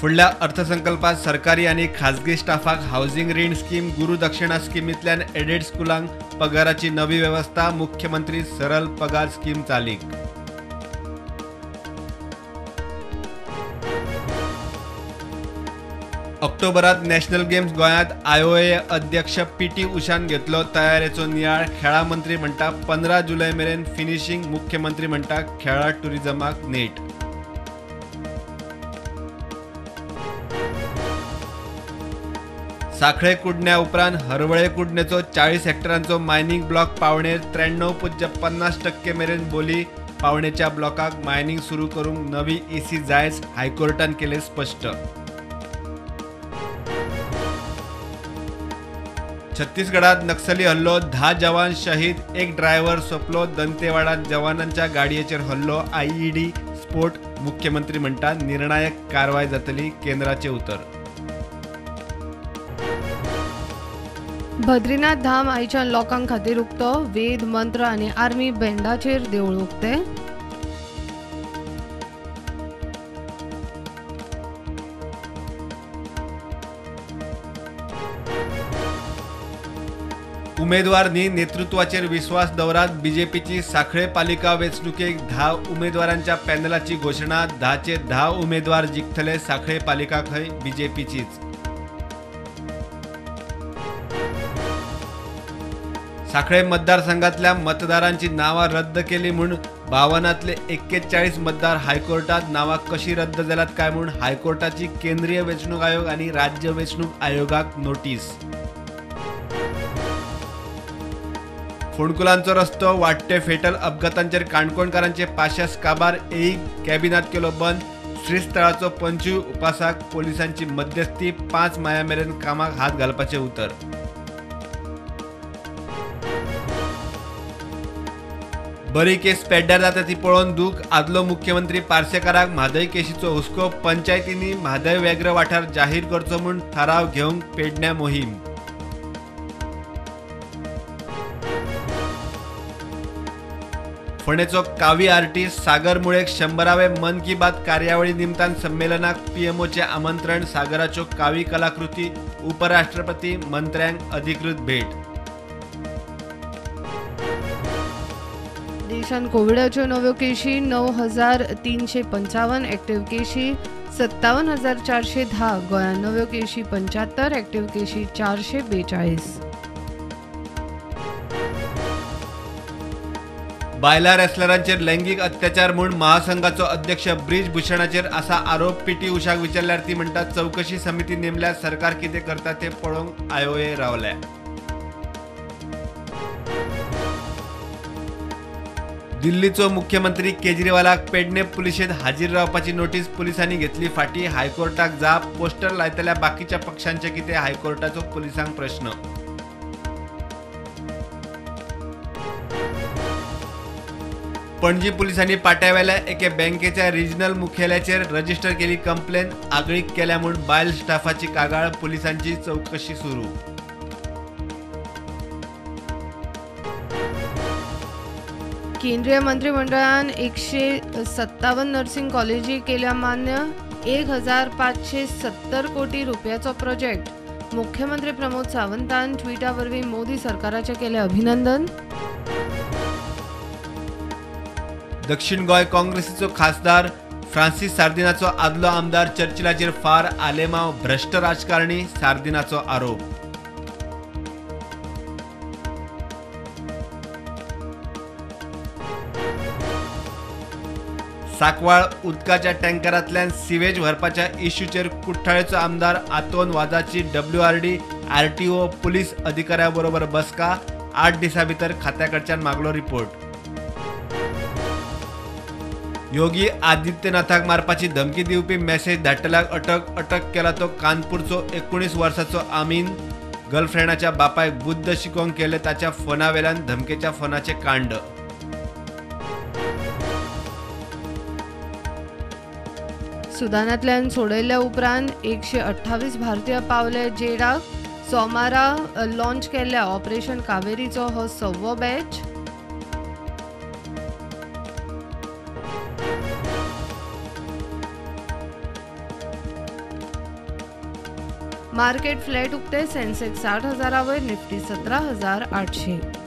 फुडल्या अर्थसंकल्पात सरकारी आनी खाजगी स्टाफाक हावसिंग रीण स्कीम, गुरुदक्षिणा स्किमींतल्यान एडेड स्कुलांक पगाराची नवी वेवस्था, मुख्यमंत्री सरल पगार स्कीम चालीक. ऑक्टोबरात नॅशनल गेम्स गोंयांत आयओए अध्यक्ष पीटी उषान घेतलो तयारेचो नियाळ. खेळां मंत्री म्हणटा 15 जुलय मेरेन फिनिशींग, मुख्यमंत्री म्हणटा खेळां टुरिझमाक नेट. सांखळे कुडण्या उपरांत हरवळे कुडणेचो 40 हेक्टरांचो मायनिंग ब्लॉक पावणेर 93.50% मेरेन बोली. पावणेच्या ब्लॉकाक मायनिंग सुरू करूंक नवी ईसी जायच, हायकोर्टान केलें स्पश्ट. छत्तीसगडात नक्सली हल्लो, 10 जवान शहीद, 1 ड्रायव्हर सोंपलो. दंतेवाडात जवानांच्या गाडयेचेर हल्लो, आयईडी स्फोट. मुख्यमंत्री म्हणटा निर्णायक कारवाय जातली, केंद्राचे उतर. बद्रीनाथ धाम आयच्यान लोकां खातीर उक्तो. वेद मंत्र आनी आर्मी बँडाचेर देवूळ उक्ते. उमेदवार न्ही नेतृत्वाचेर विस्वास दवरात, बीजेपीची सांखळे पालिका वेंचणुकेक 10 उमेदवारांच्या पॅनलाची घोशणा. 10चे 10 उमेदवार जिखतले, सांखळे पालिका खंय बीजेपीचीच. सांखळे मतदारसंघातल्या मतदारांची नावां रद्द केली म्हूण 52तले 41 मतदार हायकोर्टात. नावां कशी रद्द जाल्यात काय म्हूण हायकोर्टाची केंद्रीय वेंचणूक आयोग आनी राज्य वेंचणूक आयोगाक नोटीस. फोंडकुलांचो रस्तो, वाडटे फेटल अपघातांचेर काणकोणकारांचे पाशेस काबार. एई कॅबिनात केलो बंद. श्रीस्थळाचो पंचूय उपासाक पोलिसांची मध्यस्थी. 5 माया मेरेन कामाक हात घालपाचें उतर. बरी केस पेड्ड्यार जाता ती पळोवन दूख. आदलो मुख्यमंत्री पार्सेकाराक म्हादय केशीचो हुस्को. पंचायतींनी म्हादय व्याघ्र वाठार जाहीर करचो म्हूण थाराव घेवंक पेडण्या मोहीम. फोंडेचो कावी आर्टिस्ट सागर मुळेक 100वे मन की बात कार्यावळी निमतान संमेलनाक पीएमओचे आमंत्रण. सागराच्यो कावी कलाकृती उपराष्ट्रपती मंत्र्यांक अधिकृत भेट. देशांत कोविडाच्यो नव्यो केशी 9,355, एक्टिव्ह केशी 57,410. गोंयांत नव्यो केशी 75, एक्टिव्ह केशी 442. बायला रेसलरांचेर लैंगिक अत्याचार म्हूण महासंघाचो अध्यक्ष ब्रिज भूषणाचेर आसा आरोप. पीटी उषाक विचारल्यार ती म्हणटा चवकशी समिती नेमल्यार सरकार कितें करता तें पळोवंक आयओए रावल्या. दिल्लीचो मुख्यमंत्री केजरीवालाक पेडणे पुलिशेंत हाजीर रावपाची नोटीस पुलिसांनी घेतली फाटी. हायकोर्टाक जाप. पोस्टर लायतल्या बाकीच्या पक्षांचे कितें, हायकोर्टाचो पुलिसांक प्रश्न. पणजी पुलिसांनी पाट्यावेल्या एके बँकेच्या रिजनल मुखेल्याचेर रजिस्टर केली कंप्लेन. आगळीक केल्या म्हूण बायल स्टाफाची कागाळ. पुलिसांची चवकशी सुरू. केंद्रीय मंत्रिमंडळान 157 नर्सिंग कॉलेजी केल्या मान्य. 1,570 कोटी रुपयाचो प्रोजेक्ट. मुख्यमंत्री प्रमोद सावंतान ट्विटा वरवीं मोदी सरकाराचें केलें अभिनंदन. दक्षिण गोंय काँग्रेसीचो खासदार फ्रांसीस सार्दिनाचो आदलो आमदार चर्चिलाचेर फार. आलेमाव भ्रश्ट राजकारणी, सार्दिनाचो आरोप. सांकवाळ उदकाच्या टँकरांतल्यान सिवेज व्हरपाच्या इश्यूचेर कुठ्ठाळेचो आमदार आतोन वाजाची डब्ल्यूआरडी आरटीओ पुलीस अधिकाऱ्या बरोबर बसका. 8 दिसां भितर खात्या कडच्यान मागलो रिपोर्ट. योगी आदित्यनाथाक मारपाची धमकी दिवपी मॅसेज धाडटल्याक अटक. अटक केला तो कानपूरचो 19 वर्साचो आमीन. गर्लफ्रेंडाच्या बापायक बुद्द शिकोवंक केले ताच्या फोनावेल्यान धमकेच्या फोनाचे कांड. सुदानांतल्यान सोडयल्ल्या उपरांत 128 भारतीय पावले जेडाक. सोमारा लॉन्च केल्ल्या ऑपरेशन कावेरीचो हो 6वो बॅच. मार्केट फ्लॅट उक्ते. सेन्सेक्स 60,000 वयर, निफ्टी 17,800.